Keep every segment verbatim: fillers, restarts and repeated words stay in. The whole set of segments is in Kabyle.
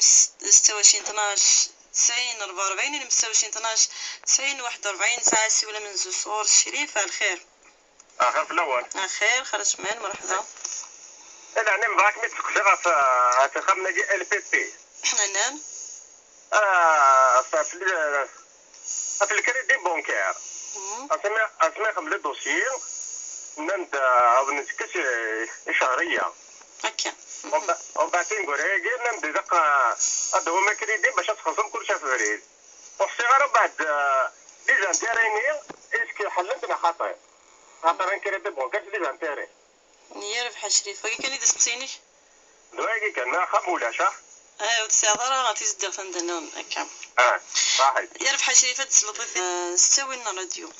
ستة وعشرين اثناش تسعين أربعة وأربعين، ألف وتسعة وعشرين اثناش تسعين واحد وأربعين. ساعة سيولة من زوسور الشريف. على الخير. اخر في الاول. الخير، خرج من مرحبا. انا يعني معاك متسقسي غا في خمنا ديال ال بي بي. حنا نعم. اه في في الكريدي بونكير. اسمي اسمي خم لي دوسيي. نند او نتكس شهريه. هكا. وبعدين نقول هي نند دق. هذا هو ما كريدي باش تخصم كل شهر في بريد. وخصي غير بعد لي زانتيريني. اسكي حلت انا خاطر خاطر كريدي بونكير لي زانتيري. يا ربح شريف، وكي كان يدس بسينك؟ دوايقي كان ما خم ولا شا؟ ايه، وتسعة ضرا غادي تزدغ فندنون هكا. اه، صحيح. يا ربح شريف، هاد السلطة في ستة وين راديو.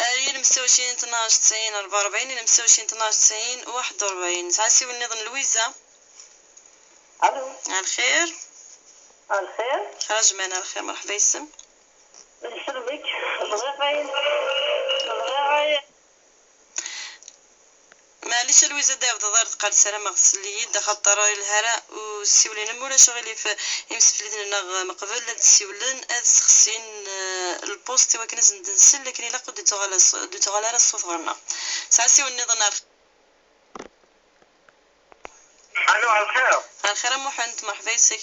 آه، يا خمسة وعشرين اثناش تسعين أربعة وأربعين، يا خمسة وعشرين اثناش تسعين واحد وأربعين. ساعة سي ونيض لويزا. الو. على الخير. على الخير. خرج معنا على الخير، مرحبا يسم. نسلمك. بغيغ عين. بغيغ عين. معليش لويزا داير تضير تقال سلام غسل يد خاطر الهراء والسيولين مولا شغلي في يمسفلين نغ مقبل لا تسيولن اذ سخسين البوست وكنز ندنسل لكن الا قد دوتو غالا دوتو غالا الصوت غرنا ساعه سيولني ظن. الو، على الخير. على الخير ام محمد، مرحبا يسك.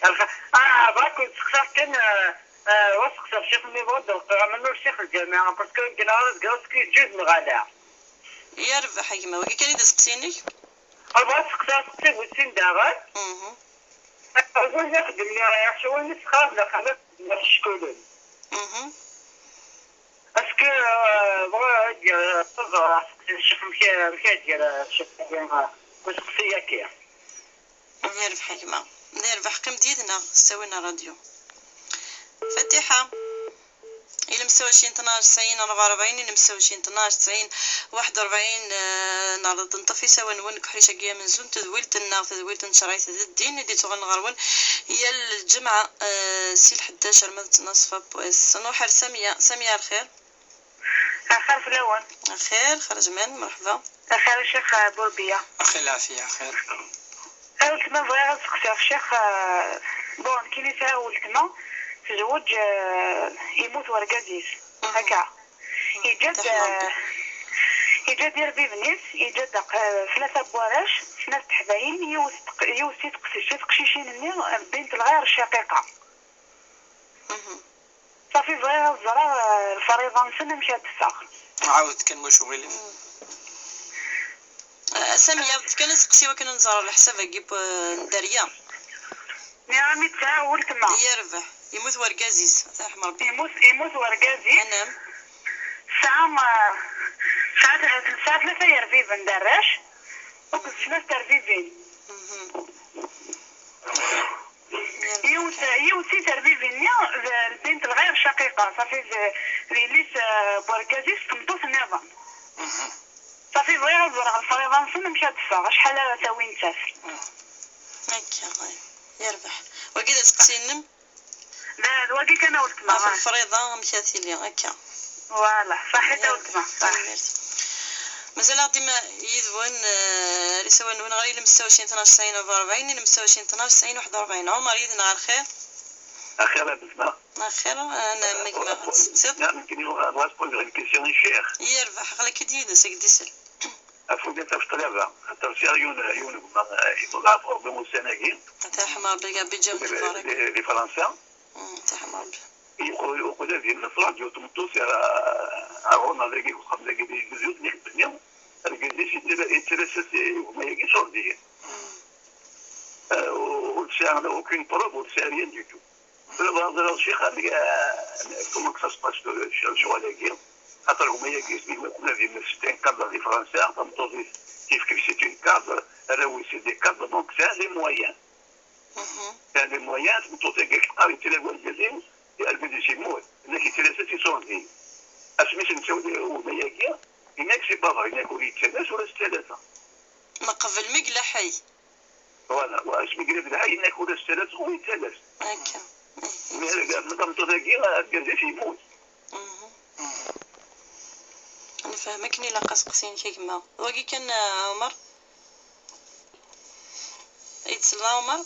الخير. اه باكو تسخسر كان. آه وسخسر شيخ ميبود القرا منو الشيخ الجامعه باسكو كنا راه كاوس كي جوز مغالاه. يا ربح يما وكي كان يدسقسيني. ابغى تسخسر سقسي بوتين داغر. اها. وين يخدم لي رايح شو وين يسخر لا خلاص. الشكولين. اها. اسكو بغا تزرع الشيخ مكادير الشيخ وسقسي ياكي. دير بحكمة دير بحق مديدنا سوينا راديو. فاتحة. إلى مساوشين اثناش تسعين أربعة وأربعين، إلى مساوشين اثناش تسعين واحد وأربعين. آه، نعرض نطفي سوا نون كحريشة قيا من زون تدويلت النار تدويلت نشرعي تدين اللي تغن غرون. هي الجمعة، آه، سي الحداش رمضت نصفة بويس نوحر سامية سامية الخير. خير في الاول. خير خرج من مرحبا. خير الشيخ بوربيه. اخي العافيه خير. اول ما بغيغ اسقسي الشيخ. بون كي نساء ولتما تزوج يموت ورقازيس هكا. يجد يجد يربي بنيس يجد ثلاثه بواراش ثلاث تحبايين يوسي تقشيشين الني بنت الغير الشقيقه. صافي بغيغ ازرا الفريضة نسن مشات الساغ. عاود كان واش وغيلف. سامية كان سقسي وكان نزار على حساب كيب داريا. نعم يتساع ولتما. يربح يموت ورقازيس تاع حمر بي. يموت يموت ورقازيس. انام. ساعة ما ساعة ساعة ثلاثة يربيبن دراش. وكنت سنة تربيبين. يوت يوت تربيبيني البنت الغير شقيقة صافي ليس بوركازيس تمطوت النظام. صافي بغيغ زرع الفريضة نسن مشات الصغر شحال تاوي نتاس. هكا يربح. وكذا سقسينم. لا الواقي كان ولتما في الفريضة مشات لي هكا. فوالا صحيت ولتما. مازال غادي ما يدون آه، رسالة نون غير لمسة وعشرين اثناش تسعين أربعة وأربعين، لمسة وعشرين اثناش تسعين واحد وأربعين. عمر يدنا على الخير. اخيرا بسمة. اخيرا انا مكما. نعم يمكن. بغيت تقول غير كيسيون الشيخ. يربح غلك دينا سك ديسل. افوق انت في الطلبة خاطر سي عيون عيون ما يطلع فوق بموساناكي. تاع حمار بلقى بيجاو لفرنسا. تاع حمار. يقول يقول هذه النصرة ديال تمطوس يا عاون هذاك يقول خمسة كيدي جزيوت اللي خدمني. الجزيش يتلاسس وما يجيش ورديه. وتسعى اوكين بروف وتسعى ريان دي تو. دابا هضر الشيخ هذيك كومون كسا سباس شغل هذاك. خاطر هما ياكي سميتو كنا في ستين كادر دي فرنسا تمطوطي كيف كيف سيتي كادر. راهو سي دي كادر دونك سي لي مويان. سي لي مويان تمطوطي كيف قال انت لا والجزيم يا البدي سي موت انك ثلاثه تي سونتي. اسميس نساو هما ياكي هناك سي با فري هناك وليد ثلاثه ولا ثلاثه. ما قبل مقلة حي. فوالا واش مقرب العين ياكل السلس ويتلس. هكا. مي هذا قاعد نقمطو ذاكي راه الكازيس يموت. انا فاهمكني لا قسقسين كي كما واقي كان عمر. يتسلى عمر.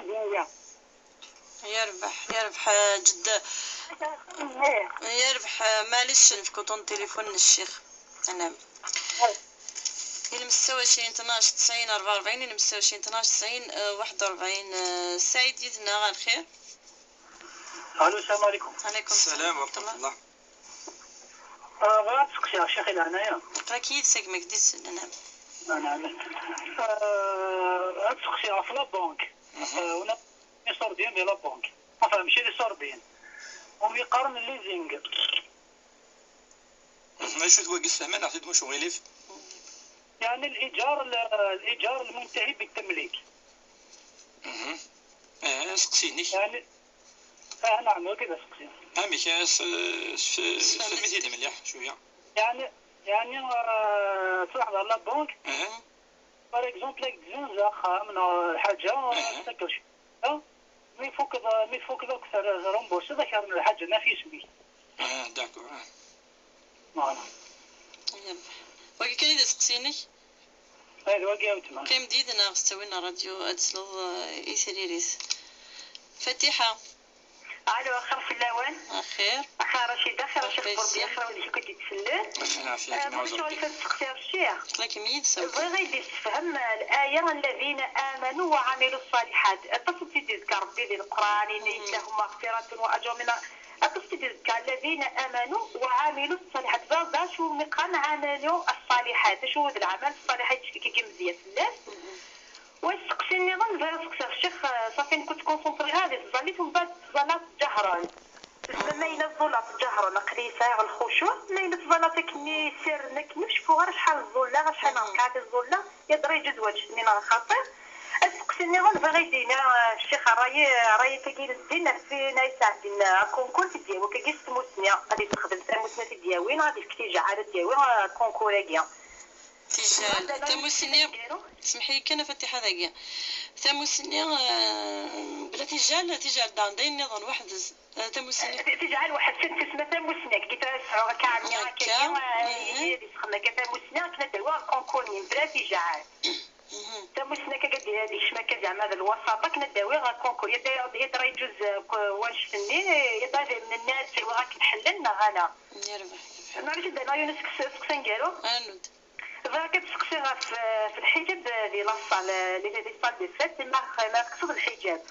Yerbeḥ, yerbeḥ, eh, jedd. Yerbeḥ, eh, maɛlic, nefk uṭṭun n tilifun n ccix. Anam. Ilmessa u ɛecrin, tnac, tesɛin, arba u rebɛin, ilmessa u ɛecrin, tnac, tesɛin, eh, waḥed u rebɛin, eh, Saɛid yid-neɣ, ar lxir. Alo, salam alaikum. Alaikum salam wa rahmatullah. Ah, bɣiɣ ad seqsiɣ ccix i leɛnaya. Aql-ak yid-s a gma-k d-isellen, anam. Anam. Ah, ad seqsiɣ ɣef la banque. Mhm. Ah, una iṣurdiyen di la banque. Enfin, mačči d iṣurdiyen. Win yeqqaren leasing. Mhm. Acu-t wagi s lehna neɣ tedmuc uɣilif? يعني الإيجار، ال-، الإيجار المنتهي بالتمليك. Mhm. Eh, aseqsi-inek. يعني، آه، نعم، وكذا سقسي. Amek, eh, s-, s-, sefhem-it-id mliḥ, cwiya. يعني، يعني، آه، تروح على la banque. Eh. Par exemple, لك تزنز أخا من حاجة، eh, تسكر شوية. Mais يفوق ذا، mais يفوق ذا أكثر، رمبورسي ذا كان الحاجة ما في اسمي. Ah, d'accord, ah. Voilà. Wagi kan i d aseqsi-inek? Ad wagi a weltma. Qqim-d yid-neɣ s ttawil n ṛṛadyu ad tesleḍ, eh, i tririt. Fatiḥa. Alo, axir fell-awen. Axir. Axir Racida, axir Racida, axir wid akk i d-yettsellen. Axir ɛafiyat, eh, nɛawez Rebbi. Ad seqsiɣ ccix. Aql-ikem yid-s. Bɣiɣ ad d-yessefhem, eh, الآية الذين آمنوا وعملوا الصالحات. Aṭas i tt-id-yezkar Rebbi di Leqran, yenna-yi لهم مغفرة وأجر من، aṭas i tt-id-yezkar الذين آمنوا وعملوا الصالحات. D acu umi qqaren عملوا الصالحات? Acu d lɛamal ṣṣaliḥ i d-ttcekkiken mezya fell-as? Wa asteqsi nniḍen, bɣiɣ ad seqsiɣ ccix, eh, ṣafi nekk ur ttkunṣunṭriɣ ara di tẓallit, umbeɛd ttẓallaɣ ttǧahren. Tessnem ma yella tẓullaɣ ttǧahren, aql-i sɛiɣ lxucuɛ, ma yella tẓallaɣ akkenni sirren akkenni, ur ceffuɣ ara acḥal ẓullaɣ, acḥal n ṛekɛat i ẓullaɣ, yeḍra-yi-d zzwaǧ s min ara xaṭi. Asteqsi nniḍen, bɣiɣ ad d-iniɣ, eh, ccix, ṛṛay, ṛṛay-agi n ddin, ɣef win ay yesɛeddin, eh, akunkur, t-id-yawi akkagi s tmusni, ad yessexdem tamusni ad t-id-yawi, neɣ ad yefk tijɛal ad d-yawi, eh, akunkur-agi. Tijɛal, tamusni, semḥ-iyi kan a Fatiḥa dagi. Tamusni, eh, bla tijɛal, tijɛal daɣen d ayen nniḍen weḥd-s. Eh, tamusni. Ti-, tijɛal weḥd-s, tesma tamusni, akka i tesɛu akka ɛemmi, akka, akka, eh, mhm, ad yessexdem akka tamusni, akken ad d-awiɣ lkunkur-nni, bla tijɛal. Mhm. Tamusni akka ad d-, ad yekcem akka zeɛma d lwasaṭ, akken ad d-awiɣ lkunkur. Yad, yad ra yeǧuz, eh, k-, wanect-nni, yad ad, nenna ad tt-awiɣ akken ḥellen, neɣ ala? Yerbeḥ, yerbeḥ. Maɛlic, ad d-rnuɣ yiwen useqs-, aseqsi aneggaru? Rnu-d. Bɣiɣ ad d-steqsiɣ ɣef, eh, ɣef lḥiǧab, eh, di la salle, eh, les, les salles de fête, ma, ma tekkseḍ lḥiǧab.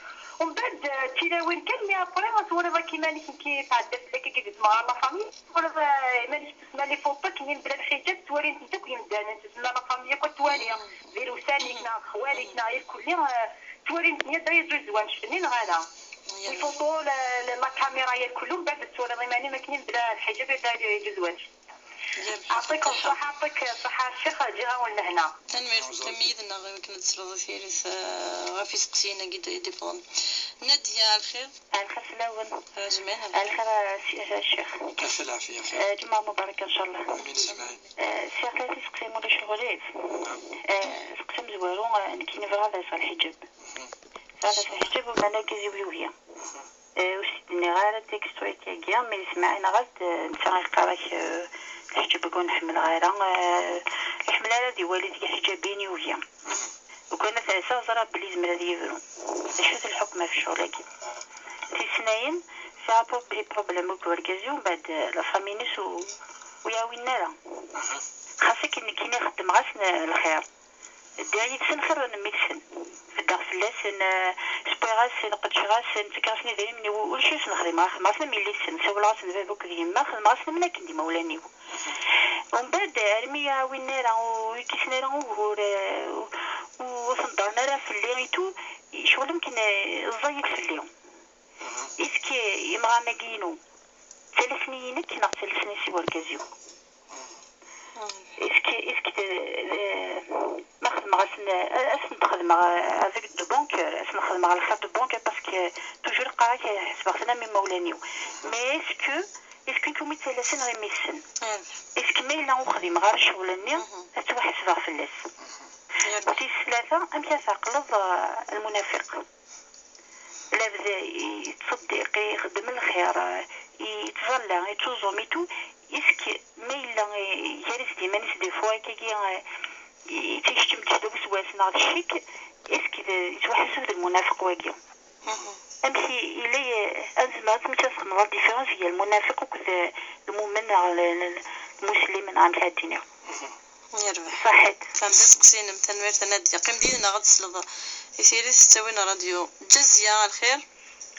Umbeɛd, eh, d tilawin kan, mi après ad twaliḍ akk iman-ik nekk tɛedda fell-ak akka di tmeɣra la famille, twaliḍ, eh, iman-ik tesma les photos-k-nni mebla lḥiǧab, ttwalin-tent akk yimdanen, tesma la famille akk ad twali, di lewsan-ik neɣ xwali-k neɣ irkelli, eh, ttwalin-ten yadda yeǧǧu zzwanǧ fell-i neɣ ala? Les photos, la, la, la caméra, irkelli, umbeɛd ad twaliḍ iman-im akken mebla lḥiǧab yadda yeǧǧu zzwanǧ. Yerbeḥ. Aɛṭik ṣṣeḥḥa, aɛṭik ṣṣeḥḥa a ccix, ǧǧiɣ-awen lehna. Tanemmirt, teqqim yid-neɣ i wakken ad tesleḍ i tiririt, eh, ɣef iseqsiyen-agi d-, i d-iwwḍen. Nadia, lxir? Lxir fell-awen. Jmiɛ. Lxir, a si-, a ccix. Lxir, lɛafiya, xir. Eh, ǧemɛa mubaraka, ncallah. Amin, jmiɛ. Eh, sɛiɣ tlata iseqsiyen, ma ulac aɣilif. Naam. Eh, aseqsi amezwaru, eh, nekkini bɣiɣ ad lseɣ lḥiǧab. Mhm. Bɣiɣ ad lseɣ lḥiǧab, u meɛna argaz-iw yugi. Mhm. Eh, ur s-t-id-nniɣ ara texto akka-agi, mi yesmeɛ yenɣa-d, eh, netta yeqqar-ak, eh, lḥiǧab-agi ur nḥemmel ara, eh, ur iḥemmel ara ad iwali deg lḥiǧab-in yugi. Lukan ad t-ɛasseɣ, ẓriɣ belli yezmer ad yebru. D acu-t lḥukm ɣef ccɣel-agi? Tis tnayen, sɛiɣ prob-, problème akked urgaz-iw, mbeɛd, eh, la famille-ines ur, ur yi-ɛawinen ara. Xas akken nekkini xeddmeɣ-asen, eh, lxir. Ddiɣ yid-sen xir n mmi-tsen. Beddeɣ fell-asen, eh, sewwiɣ-asen, qeddceɣ-asen, ttakkeɣ-asen idrimen-iw, ulac acu ur sen-xdimeɣ, xedmeɣ-asen am yelli-tsen, ssawleɣ-asen d baba akked yemma, xedmeɣ-asen am akken d imawlan-iw. Umbeɛd, armi ur yi-ɛawinen ara, ur yi-kkisen ara ugur, eh, ur, ur tenḍerren ara fell-i, itu, ccɣel akken, eh, ẓẓayit fell-i. Est-ce que imɣan-agi-inu, ttalasen-iyi nekk neɣ ttalasen-as i wergaz-iw? Est-ce que, est-ce que, eh, ma xedmeɣ-asen, eh, ad asen-d-xedmeɣ, eh, avec de bon cœur, ad asen-xedmeɣ lxir de bon cœur, parce que toujours qqareɣ-ak, eh, ḥesbeɣ-ten am imawlan-iw. Mais est-ce que, est-ce que kumi ttalasen ɣer mmi-tsen? Est-ce que ma yella ur xdimeɣ ara ccɣel-nni, ad ttwaḥesbeɣ fell-as? Tis tlata, amek ara tɛeqleḍ, eh, lmunafiq? Labda yettṣeddiq, ixeddem lxir, yettẓalla, yettuẓum, itu, est-ce que ma yella, eh, gar-as d iman-is des fois akkagi, eh, yettakeččem-d ddaw uswas neɣ d ccek, est-ce que d, yettwaḥaseb d lmunafiq wagi? Amek i, yella, eh, ad nezmer ad, amek ad txedmeḍ la différence gar lmunafiq akked, eh, lmumen neɣ l-, l-, lmuslim neɣ amek ad d-iniɣ? Yerbeḥ. Ṣaḥit. Fehmeɣ aseqsi-inem, tanemmirt a Nadia. Qqim did-neɣ ad tesleḍ i tiririt s ttawil n ṛṛadyu. Ǧaziya, lxir?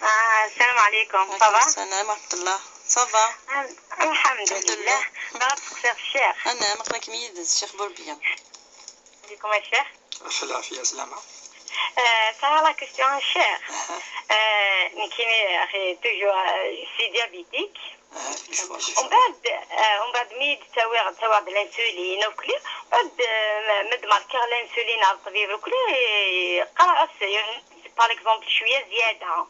Ah, السلام عليكم. Ça va? السلام ورحمة الله. Ça va? الحمد لله. Bɣiɣ ad seqsiɣ ccix. Anɛam, aql-ikem yid-s, ccix Burbiya. عليكم الشيخ. Ɣef lɛafiya, slama. Eh, sɛiɣ la question a ccix. Eh, nekkini, axi, toujours, eh, je suis diabétique. Umbeɛd, eh, umbeɛd mi d-ttawiɣ, ttawiɣ-d l'insuline, akli, umbeɛd, eh, ma, ma d-markiɣ l'insuline ar ṭṭbib, akli, qqareɣ-as, par exemple, cwiya zzyada.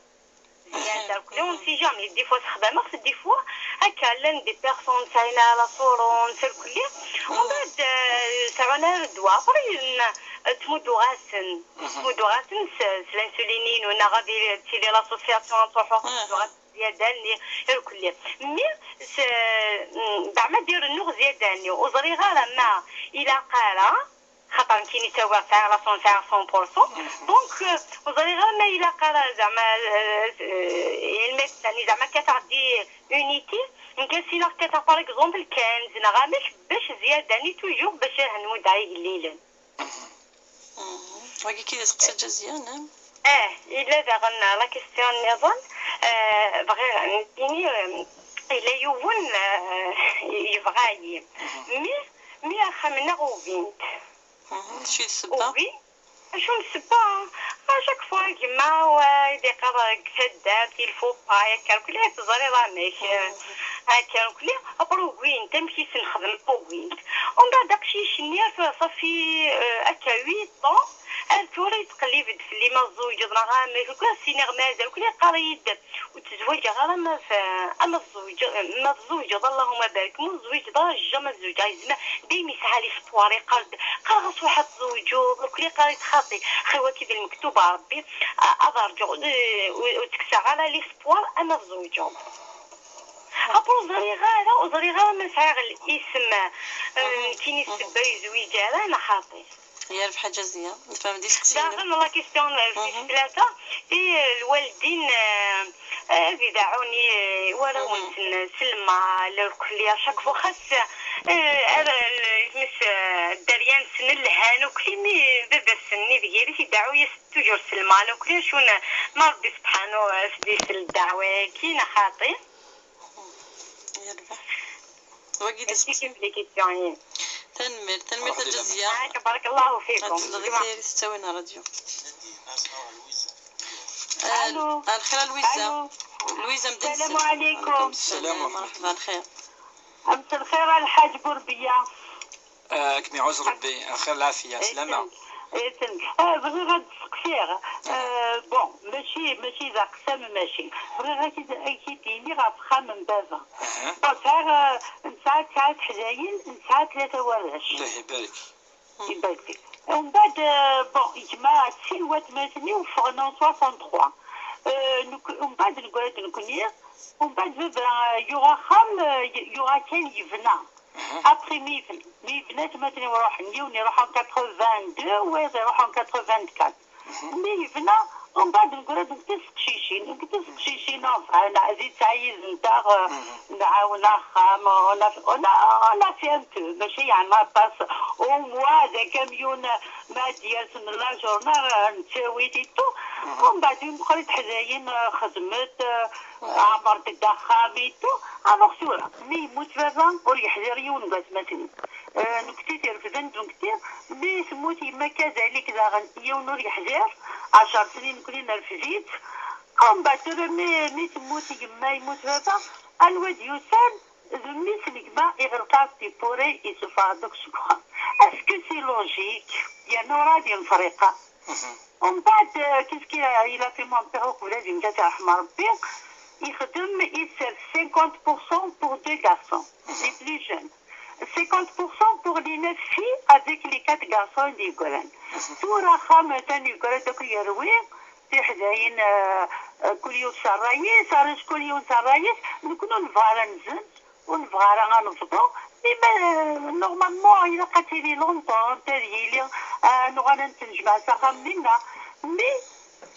Zzyada, akli, on sait jamais. Des fois sexdameɣ-t, des fois, akka, llan des personnes sɛin la souffrance, akli. Umbeɛd, eh, sɛun ara ddwa, après, n-, ttmudduɣ-asen. Ttmudduɣ-asen s, s l'insuline-inu, neɣ ad tili l'association ad truḥ, ttmudduɣ-asen. Zzyada-nni irkelli. Mais s-, mm, beɛma d-irennuɣ zzyada-nni, ur ẓriɣ ara ma ilaq ara, xaṭer nekkini ttawiɣ sɛiɣ la santé à cent pour cent. Donc, euh, ur ẓriɣ ara ma ilaq ara zeɛma, euh, euh, lmedsen, zeɛma kkateɣ-d unité, nekk ad s-iniɣ kkateɣ par exemple quinze neɣ amek, bac zzyada-nni toujours bac ad nmuddeɣ igellilen. Wagi kid iseqsa Ǧaziya, naam? Eh, yella daɣen la question nniḍen. Eh, bɣiɣ nekkini, eh, yella yiwen, eh, yebɣa-yi. Mi, mi axxam-nneɣ ugin-t. D acu i d ssebba? Ugin, acu n ssebba? À chaque fois gma wa i d-iqqar deg taddart, il faut pas, yakka, akk la teẓriḍ amek. Akka, akk la, après ugin-t, amek i s-nexdem, ugin-t. Umbeɛd aqcic-nni, ar tura, ṣafi, eh, akka, huit ans, ar tura yettqellib-d fell-i ma tzewǧeḍ neɣ amek, akk la s-iniɣ mazal, akk la yeqqar-iyi-d, ur ttezwaǧeɣ ara ma f-, ama tzewǧeḍ, ma tzewǧeḍ, Allahumma barik, ma ur tzewǧeḍ ara, jamais ad zewǧeɣ, yezmer, daymi yesɛa l'espoir, yeqqar-d, qqareɣ-as ruḥ ad tzewǧeḍ, akk la yeqqar-iyi-d xaṭi, xi waki d lmektub n Rebbi, a-, ad rǧuɣ, ur, ur, ur ttekkseɣ ara l'espoir ama tzewǧeḍ. Après ur ẓriɣ ara, ur ẓriɣ ara ma sɛiɣ lisem, eh, nekkini ssebba ur yezwiǧ ara neɣ xaṭi. Yerbeḥ a Ǧaziya, nefhem d iseqsiyen. Daɣen la question n tis tlata, i lwaldin, eh, ad idaɛun i, eh, warraw-nsen s lmal, irkelli, à chaque fois, xas, eh, ar, eh, isem-is, eh, dderya Lhan akk, imi baba-tsen-nni d yiri, ideɛɛu-yas toujours s lmal akk, acu n, ma Rebbi Sebḥanu, eh, s-d-isel ddeɛwa-agi, neɣ xaṭi? Yerbeḥ. Wagi d Merci asefk. Tanemmirt, tanemmirt a Ǧaziya. Barakallahu fikum. Ad tezleḍ i tayri tettawin ar radyu. Allo. Lxir a Lwiza. Allo. Lwiza, mdel. Salam alaikum. Salam, mṛeḥba, lxir. Mselxir a Lḥaǧ Burbiya. Ah, ad kem-iɛuz Rebbi, lxir, lɛafiya, slama. Iten. Ah, bɣiɣ ad d-seqsiɣ. Ah, bon, mačči, mačči d aqsam, mačči. Bɣiɣ ad k-, ad k-id-iniɣ ɣef uxxam n baba. Aha. Bon, sɛiɣ, ah, nesɛa tesɛa teḥdayin, nesɛa tlata warrac. Allah ibarek. Ibarek. Umbeɛd, ah, bon, gma, sin watmaten-iw ffɣen en soixante-trois. Ah, nek-, umbeɛd neggra-d nekni, umbeɛd baba, ah, yuɣ axxam, ah, y-, yuɣ akan yebna. Après mi yebna, mi yebna atmaten-iw ruḥen, yiwen iruḥ en quatre-vingt-deux, wayeḍ iruḥ en quatre-vingt-quatre. Mi yebna, umbeɛd neggra-d nekk d tiseqcicin, nekk d tiseqcicin, enfin, neɛdid ttɛeyyiz-nteɣ, nɛawen axxam, on a, on a, on a fait un peu, mačči yeɛni aṭas, au moins d akamyun, ma ad d-yersen la journée, nettawi-t et tout. Umbeɛd, meqqrit teḥdayin, xedmet, ɛemmret-d axxam et tout. Alors tura, mi yemmut baba, ur yeḥdiṛ yiwen n watmaten-iw. Eh, nekkti tirefden d nekkti, mi temmut yemma kazalik daɣen, yiwen ur yeḥdiṛ, ɛecṛ snin nekkni nerfed-itt. Umbeɛd tura mi, mi temmut yemma, yemmut baba, anwa d-yusan? D mmi-s n gma, iɣelq-aɣ-d tiwwura, isuffeɣ-d akk seg uxxam. Est-ce que c'est logique? Yerna ur-, ur-, d-yenfriqa. Umbeɛd, euh, qu'est-ce qu'il a, il a fait mon père uqbel ad yemmet, ad t-yerḥem Rebbi, ixdem, il sert cinquante pour cent pour deux garçons, les plus jeunes. Cinquante pour cent pour les neuf filles avec les quatre garçons i d-yeggran. Tura axxam atan yeggra-d akk yerwi, tiḥdayin, euh, euh, kul yiwet s ṛṛay-is, arrac kul yiwen s ṛṛay-is, nekkni ur nebɣi ara nzent, ur nebɣi ara ad nebḍu, mais, euh, normalement, ilaq ad tili l'entente, ad yili, euh, nuɣal ad nettnejmaɛ s axxam-nni-nneɣ. Mais,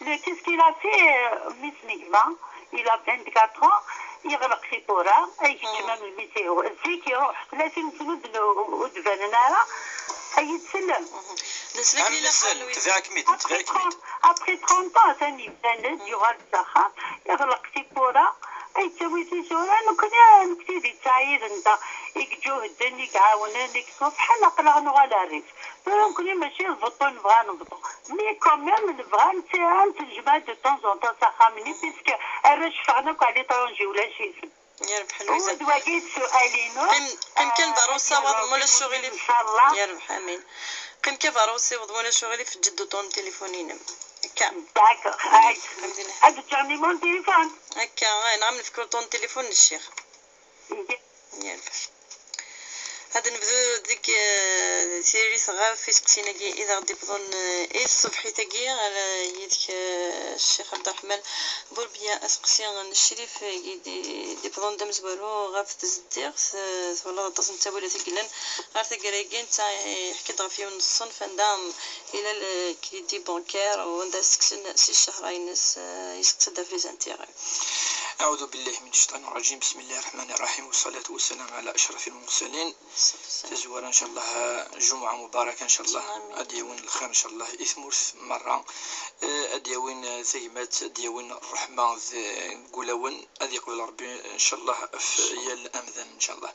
le, qu'est-ce qu'il a fait, euh, mmi-s n gma, il a vingt-quatre ans, yeɣleq tiwwura, ay keččem am mmi-s-iw. Zik iruḥ, tlatin snin ur d-, ur d-banen ara, ay yettsellem. Nesla-k, am Lila Lsel, Xalwi. Ntabiɛ-kem-id, après ntabiɛ-kem-id. Trente, après trente ans, atan yebdan-d, yuɣal s axxam, iɣleq tiwwura, ay yettawi tisura, nekkni, nekkni d ittɛayiden da, i yeǧǧuhden, i iɛawnen, i iṣufḥen, aql-aɣ nuɣal ar rrif. Tura nekkni mačči d beṭṭu nebɣa ad nebḍu. Mais quand même, nebɣa ad nett-, ad nettnejmaɛ de temps en temps s axxam-nni, puisque arrac ffɣen akk à l'étranger, ulac-iten. Yerbeḥ Lwiza. Ur d wagi d ssual-inu. Qqim, qqim kan d arusawaḍ, ma ulac uɣilif. Inchallah. Yerbeḥ, amin. Qqim kan d arusawaḍ, ma ulac uɣilif, eǧǧ-d uṭṭun n tilifun-inem. Akka. D'accord. Alhamdulillah. Ad ǧǧeɣ numéro n tilifun? Akka, ay, nɣam nefk uṭṭun n tilifun n ccix. Yerbeḥ. Ad nebdu deg, eh, tiririt ɣef iseqsiyen-agi i d aɣ-d-iwwḍen, eh, i tṣebḥit-agi, ar, eh, yid-k, eh, Ccix Ɛebderreḥman Burbiya. Aseqsi n Crif, eh, i d-, d-iwwḍen d amezwaru ɣef tzeddiɣt, eh, twalaḍ aṭas n ttawilat i yellan ɣer taggara-agi, netta yeḥka-d ɣef yiwen n ṣṣenf anda yella le crédit bancaire, u anda sseksen si cchehra-ines, eh, yesteqsa-d ɣef les intérêts. أعوذ بالله من الشيطان الرجيم. بسم الله الرحمن الرحيم. والصلاة والسلام على أشرف المرسلين. Tazwara, ncallah, jumuɛa mubaraka, ncallah. Amin. Ad d-yawin lxir, ncallah, i tmurt merra. Eh, ad d-yawin, eh, tagmat, ad d-yawin ṛṛeḥma deg wulawen, ad yeqbel Ṛebbi, ncallah, ɣef yal amdan, ncallah.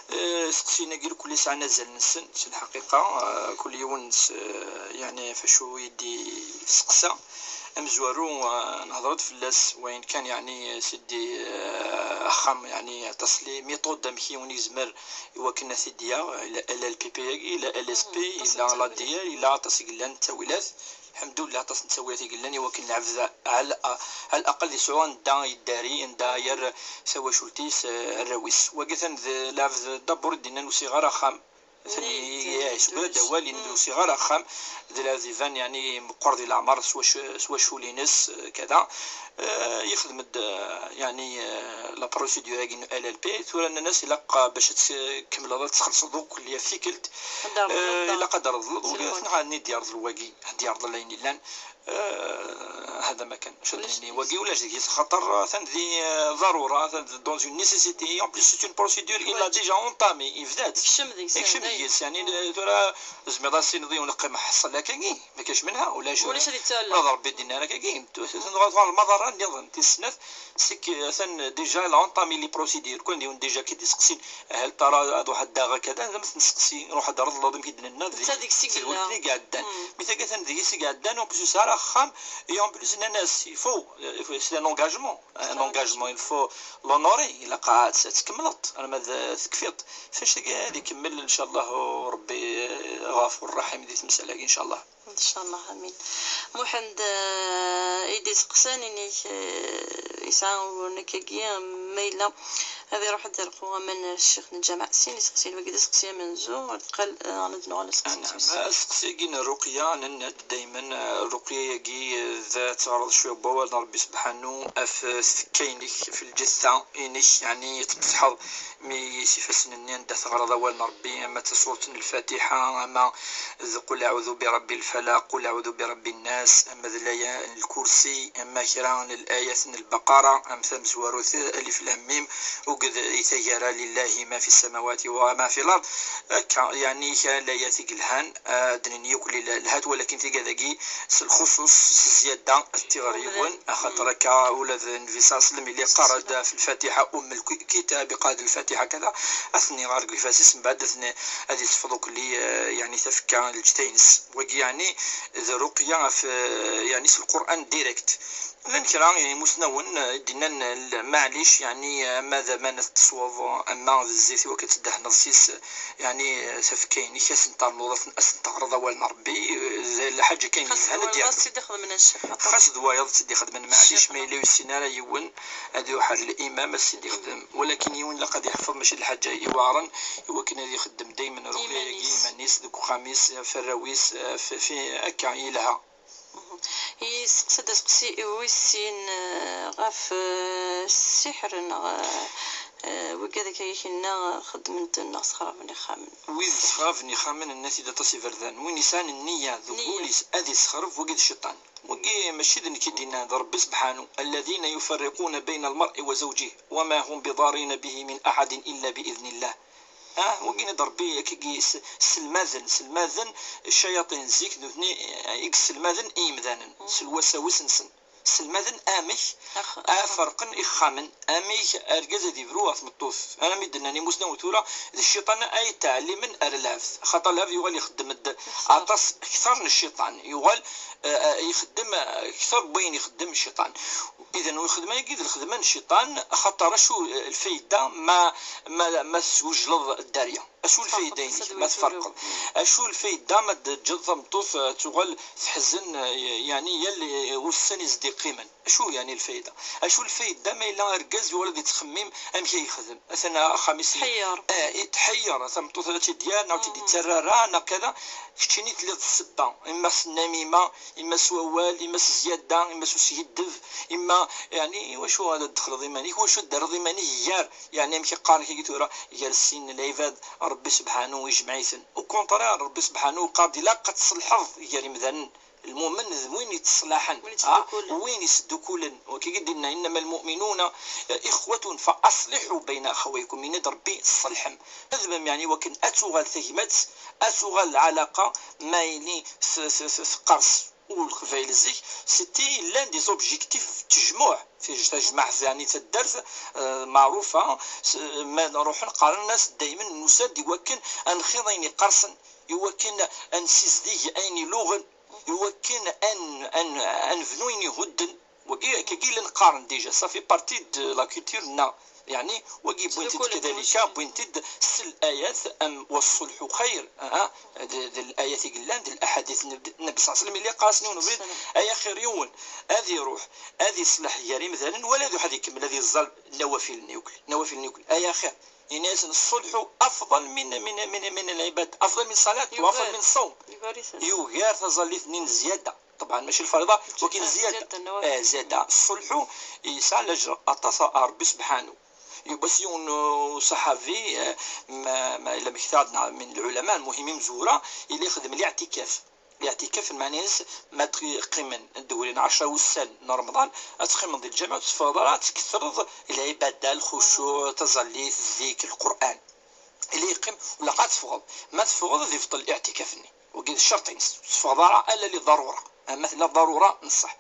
Eh, iseqsiyen-agi, lkul yesɛan azal-nsen, s lḥaqiqa, eh, kul yiwen s, eh, yeɛni, ɣef wacu i d-iseqsa. Amezwaru, eh, nehḍer-d fell-as, wayen kan, yeɛni, sidi, eh, axxam, yeɛni, aṭas les méthodes amek i wen-yezmer i wakken ad t-id-yaɣ, ila L L P P-agi, ila L S P, ila la D R, ila aṭas i yellan n ttawilat. Lḥemdullah, aṭas n ttawilat i yellan i wakken lɛebd ɛal, ɛal aqal ad yesɛu anda yeddari, anda yerr tawacult-is, eh, arraw-is. Wagi atan d lɛebd dabur i d-innan ur sɛiɣ ara axxam. Atan yesɛugad awal, yenna-d ur sɛiɣ ara axxam. D lɛebd iban, yeɛni, meqqer di leɛmer s wac-, s wacul-ines, eh, kada. Eh, yexdem-d, eh, yeɛni, eh, la procédure-agi n L L P, tura nnan-as ilaq, eh, bac ad tkemmleḍ ad txellṣeḍ akk yal tikkelt, eh, ilaq ad d-treḍleḍ, ula d nneḥ ad d-yerḍel wagi, ad d-yerḍel ayen yellan. هذا ما كان شو ديني وقي ولا شيء خاطر ثان دي ضروره ثان دون اون نيسيسيتي اون بليس سي اون بروسيدور الا ديجا اونطامي يفدات. يكشم ديك يعني ترى زميضه سي نضي ونقي محصل هكاكي ما كاش منها ولا شو ولا شي تالا هذا ربي دينا هكاكي. المضره نظن تسنات سيك ثان ديجا لونطامي لي بروسيدور كون ديون ديجا كي ديسقسين هل ترى هاد واحد داغا كذا زعما تنسقسي روح هاد الرد اللي كيدنا الناس ديك سيك اللي قاعدان. مي تاكا ثان ديك سيك قاعدان اون بليس سارا خام. اي اون بليس ناس يفو سي ان انغاجمون. ان انغاجمون يفو لونوري الا قاعد تكملت انا ما تكفيط فاش هذه كمل ان شاء الله. وربي غفور رحيم دي تمسالك ان شاء الله. ان شاء الله امين. محمد ايدي سقساني نيك يسعى ونكاكي ميلا. هذه روح دير قوة من الشيخ الجامع سيني سقسين وقد سقسي من زو قال انا دنو على سقسي نعم. سقسي كين الرقية لان دايما الرقية يجي ذات عرض شوية بوال ربي سبحانه اف سكينك في الجثة انك يعني تبصحض مي سيفاسن النين دا ثغرض اوال ربي اما تسورة الفاتحة اما ذ قل أعوذ برب الفلق، قل أعوذ برب الناس، أما ذ الآية الكرسي، أما كرا الآيات البقرة، أم ثمزوروث ألف لام ميم، وقد يتجرى لله ما في السماوات وما في الأرض. هكا يعني كان الآيات يقلهان آه، دنين يوكل الهات ولكن في كذاكي الخصوص الزيادة التغريبون أخطر كا ولد النبي صلى الله عليه وسلم اللي قرأ في الفاتحة أم الكتاب قاد الفاتحة كذا أثني غارق الفاسس من بعد أثني هذه تفضل كلي آه، يعني تفكا الجتينس وقي يعني ذا رقية في يعني في القرآن ديريكت. لان كرا يعني مسنون دينا معليش يعني ماذا ما نتصوض اما الزيت وكتدهن السيس يعني تفكيني كاس نتار نوض اسن تعرض اوال ربي زي الحاجه كاين خاص هذا الوالد ديال سيدي خدم من الشيخ خاص دوايض سيدي خدم معليش ما يلي السيناريو يون هذا يوحى الامام سيدي خدم ولكن يون لقد يحفظ ماشي الحاجه يوارن يوكن هذا يخدم دائما رقيه يمانيس دوك خميس فراويس في هكا يلها. يسقسد اسقسي ويسين آه، غاف آه، السحر نغ آه، وكذا كيكنا خدمت نغ صخرف نخامن. ويز صخرف نخامن الناس إذا تصف الذان وين يسان النية ذو بوليس أذي صخرف وقد الشيطان. وقي مشيد نكدينا ربي سبحانه الذين يفرقون بين المرء وزوجه وما هم بضارين به من أحد إلا بإذن الله. اه وقينا ضربي كي سلماذن سلماذن الشياطين زيك نوثني يك سلماذن ايمذانن سلوساوس نسن سلماذن امك افرقن اخامن امك ارجاز دي برو اثمطوث انا مدنا ني مسنا وثورا الشيطان اي تعلمن ارلافث خاطر لا يغال يخدم الد- عطاس اكثر من الشيطان يغال آه، آه، يخدم اكثر بوين يخدم الشيطان. اذا ويخدم يقيد الخدمه الشيطان خاطر شو الفايده ما ما ما سوجلض الداريه. اشو الفايده ينيك ما تفرقض؟ اشو الفايده ما تجد تمطوث تغل تحزن يعني يلي والسن يزدي قيما؟ اشو يعني الفايده؟ اشو الفايده ما الا ارجاز ولا دي تخميم ام كي يخدم مثلا خميس حير اه تحير تمطوث هذا ديالنا وتدي ترارا كذا. كتشيني تلي السبه اما النميمه اما سوال اما زياده اما سوس يدف اما يعني واش هو هذا الدخل ضماني واش دار ضماني يار يعني مشي قارن كي قلت راه جالسين العباد ربي سبحانه ويجمعيثن. او كونترير ربي سبحانه قاضي لا قد تصلحض يعني مثلا المؤمن وين يتصلحن وين يسدكولن وكي قلنا انما المؤمنون اخوة فاصلحوا بين اخويكم من ربي صلحم. تذمم يعني وكن اتوغال تهمت اتوغال العلاقة ما يلي ثقرص. والقبايل زيك سيتي لان دي زوبجيكتيف تجمع في تجمع يعني تدرت آه، معروفه. ما نروح نقارن الناس دائما نساد يوكن انخيضين قرصن يوكن انسيزديج اين لوغن يوكن ان ان انفنوين يهدن. وكي كي لنقارن ديجا صافي بارتي دو لا كولتور نا يعني وكي بوينتد كذلك بوينتد سل ايات ام والصلح خير. اه الآية تقلان الأحاديث النبي صلى الله عليه وسلم اللي قاسني ونبرد أي خير يون. هذه روح هذه صلاح ياري مثلا ولا ذو حد يكمل هذه الظلم. نوافل نيوكل نوافل نيوكل أي خير. الناس الصلح أفضل من من من من العباد أفضل من الصلاة وأفضل من الصوم. يغار تظل اثنين زيادة طبعا ماشي الفريضة ولكن زيادة. آه زيادة الصلح يسعى لأجر أطاس ربي سبحانه. يبس يون صحابي آه، ما ما الا مكثرنا من العلماء المهمين مزورا اللي يخدم الاعتكاف. Liɛtikaf, lmeɛna-ines ma d-qqimen deg wulin ɛecra wussan n Remḍan, ad teqqimeḍ di lǧameɛ, ur teffɣeḍ ara, ad tketreḍ lɛibada, lxucuɛ, taẓallit, zzikr, Lqur'an. Ila yeqqim, ur ilaq ad teffɣeḍ. Ma teffɣeḍ, ad ibṭel liɛtikaf-nni. Wagi d ccerṭ-ines. Ur teffɣeḍ ara, ala li ḍarura. Ama tella ḍarura, nṣeḥ.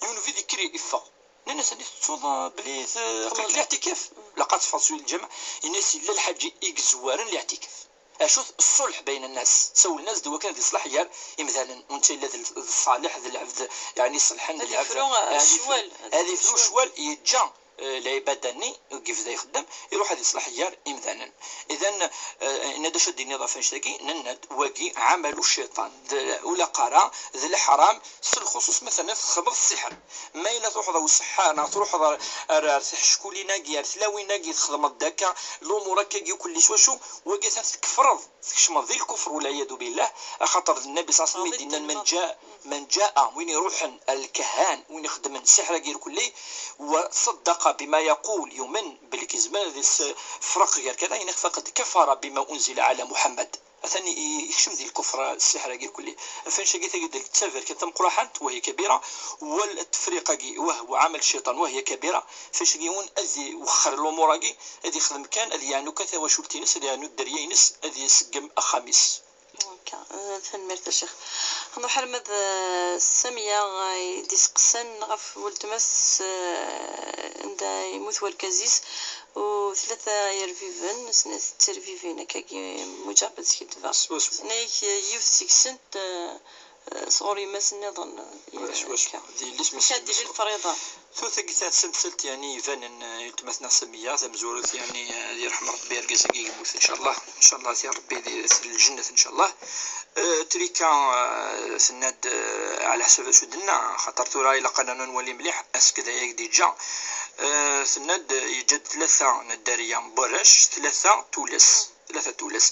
Yiwen ubrid yekker, yeffeɣ. Nnan-as: "Anda tettuḍ, eh, belli t-, aql-ik liɛtikaf? Ilaq ad teffɣeḍ seg lǧameɛ." Yenna-as: "Yella lḥaǧa i yezwaren liɛtikaf." Acu-t? Ṣṣulḥ bayna nnas. Sawlen-as-d i wakken ad iṣleḥ gar imdanen. U netta yella d l-, d ṣṣaliḥ, d lɛebd, yeɛni, iṣelḥen, d Ad lɛebd, ifru, eh, ad ifru, ccwal, ad ad ifru ifru ccwal. Ccwal, yeǧǧa, eh, lɛibada-nni i yebda ixeddem, iruḥ ad iṣleḥ gar imdanen. Idan, eh, yenna-d acu ad d-tiniḍ ɣef annect-agi? Nenna-d wagi ɛamalu cciṭan, d ulaqara, d leḥram, s lxuṣuṣ ma tenniḍ txedmeḍ ssiḥer. Ma yella truḥeḍ ar useḥḥar, neɣ truḥeḍ ar, ar, ar tḥeckulin-agi, ar tlawin-agi, txedmeḍ-d akka lumuṛ akkagi kulli s wacu, wagi atan tkefreḍ, tkecmeḍ di lkufr, walɛiyadu billah, axaṭer d Nnabi ṣalla Llahu ɛalayhi wa sallam i d-yennan: "من جاء، من جاء", win iruḥen ar lkahan, win ixeddmen ssiḥr-agi irkelli, "وصدق بما يقول", yumen belli yezmer ad isefreq gar kada, yenna-k: "فقد كفر بما أنزل على محمد". Atan i-, i-, ikcem di lkufr ssiḥr-agi irkelli. Ɣef annect-agi, tagi d taberkant tameqqraḥant, وهي كبيرة, wa tefriq-agi, وهو عمل شيطان وهي كبيرة. Ɣef annect-agi, yiwen ad iwexxer lumuṛ-agi, ad ixdem kan, ad yeɛnu kan tawacult-ines, ad yeɛnu dderya-ines, ad iseggem axxam-is. Akka, eh, tanemmirt a Ccix. Nruḥ arma d, eh, Samiya, eh, i d-iseqsan ɣef weltma-s, eh, anda yemmut wergaz-is, u tlata yerbiben, snat terbibin, akkagi, muǧerreb ad skiddbeɣ. Swaswa. Tenna-yak, eh, yiwet seg-sent, eh, eh, sɣur yemma-s nniḍen, eh, Swaswa. Akka. D yelli-s. Amek ad d-tili lefriḍa? Tura tagi tasemsalt, yeɛni, ibanen, eh, i weltma-tneɣ Samiya tamezwarut, yeɛni, eh, ad yerḥem Rebbi argaz-agi yemmut, ncallah, ncallah, si Rebbi di, si lǧennet, ncallah. Eh, trika, eh, tenna-d, eh, ɛla ḥsab acu d-tenna, xaṭer tura ilaq ad nwali mliḥ asegday i d-yeǧǧa. Eh, tenna-d, eh, yeǧǧa-d tlata n dderya n warrac, tlata tullas. Tlata tullas.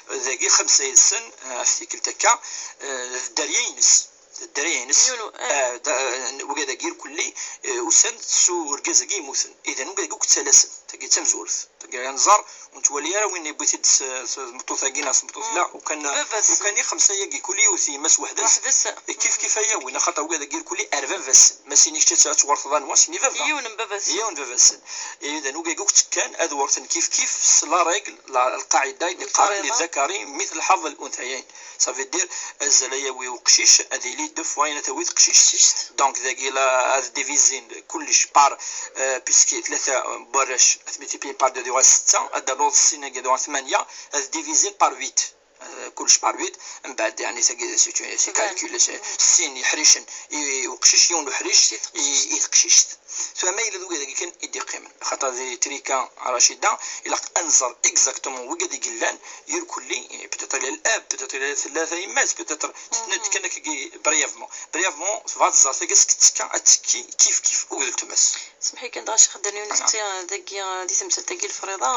Dagi xemsa yid-sen, eh, ɣef tikkelt akka, eh, d dderya-ines. D dderya-ines. Yiwen u-, eh. Eh, da, eh, wigad-agi irkelli, eh, usan-d s urgaz-agi yemmuten. Idan, wigad-agi akk ttalasen. Tagi d tamezwarut. Tagi ad nẓer, ur nettwali ara win yewwi-t-id s, s tmeṭṭut-agi neɣ s tmeṭṭut-la. Mm. Ukan, baba-s. Ukan i xemsa-yagi, kul yiwet yemma-s weḥd-s. Weḥd-s. Kif kif ay awin, axaṭer wigad-agi irkelli ar baba-s. Ma sini kečč ad twurteḍ anwa, sini baba. Yiwen n baba-s. Yiwen n baba-s. Idan, wigad-agi akk ttekkan ad wurten kif kif s la règle, la, lqaɛida i d-iqqaren: "للذكر مثل حظ الأنثيين". Ça veut dire, azal ay yawi uqcic, ad yili deux fois ayen ad tawi teqcict. Teqcict. Donc, dagi la, ad divizin kullec par, euh, puisque tlata n warrac, ad multiplier par deux, ad yuɣal setta, ad d-ternuḍ sin-agi, ad yuɣal tmanya, ad divizin par huit. Euh, kullec par huit, mbeɛd, yeɛni, tagi, c'est une, c'est calcul, c'est sin yeḥricen i, i uqcic, yiwen uḥric i, i teqcict. Tura ma yella d wigad-agi kan i d-iqqimen, xaṭer di trika Racida, ilaq ad nẓer exactement wigad i yellan, irkelli, peut-être ila lab, peut-être ila tella tayemmat, peut-être tetnad kan akka brièvement. Brièvement, tebɣa ad tẓer tagi seg ttekka, ad tekki kif kif akked weltma-s. Semḥ-iyi kan dɣa, Ccix Daniel, ah, nefti, ah, dagi, ah, di temsalt-agi lefriḍa,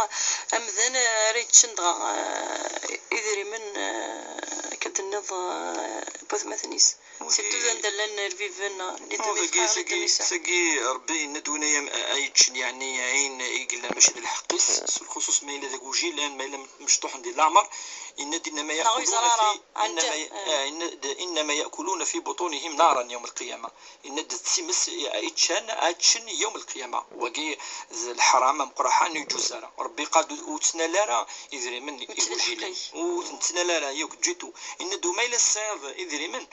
amdan, ah, ara yeččen dɣa, ah, idrimen, ah, akka d-tenniḍ, ah, n watmaten-is. Surtout anda llan irbiben, ah, les demi-frères, les demi-sœurs. Tagi, Rebbi yenna-d win ay, ay yeččen, yeɛni, ayen i yellan mačči d lḥeqq-is, s lxuṣuṣ ma yella d agujilan, ma yella mecṭuḥen di leɛmer, yenna-d: "إنما يأكلون في، إنما ي-، ah, yenna-d: إنما يأكلون في بطونهم نارا يوم القيامة." Yenna-d d times i, i ččan, ad ččen yawm lqiyama. Wagi d leḥram ameqqraḥan, ur yeǧuz ara. Rebbi qal ur, ur ttnal ara idrimen igujilen. Ur ttnal ara, yakk, du tout. Yenna-d: "Uma yella tesɛiḍ idrimen,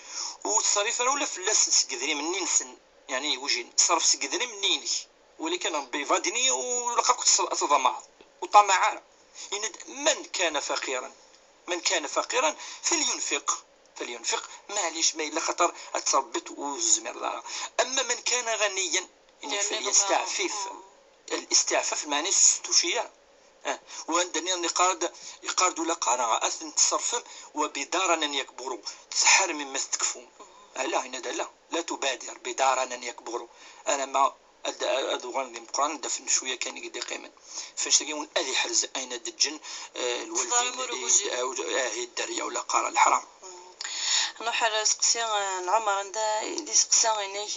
ur ttṣerrif ara ula fell-asen seg idrimen-nni-nsen, yeɛni igujilen. Ṣerref seg idrimen-nni-inek." Walakin Rebbi yebɣa ad d-yini ur ilaq akk ad tḍamaɛeḍ. Ur ṭṭamaɛ ara. Yenna-d: "من كان فقيرا، من كان فقيرا فلينفق." Falyunfiq, maɛlic, ma yella xaṭer ad tṛebbiḍ ur tezmireḍ ara. Amma man kana ɣaniyan, yenna-k falyastaɛfif. Listiɛfaf, lmeɛna-s ur tuci ara. Ah, u anda nniḍen yeqqar-d, yeqqar-d ulaqara ad ten-tṣerfem, wa bidaranen yakburu, tḥarmem ma tetkfum. Ala, yenna-d ala, la tubadir bidaranen yakburu. Alamma ad, ad uɣalen d imeqqranen, ad d-afen cwiya kan i d-iqqimen. F annect-agi, yiwen ad iḥrez ayen ad d-ǧǧen, eh, lwaldin, ah, i dderya ulaqara, leḥram. Nruḥ ar useqsi, eh, n Ɛumer, anda i d-iseqsa, yenna-k,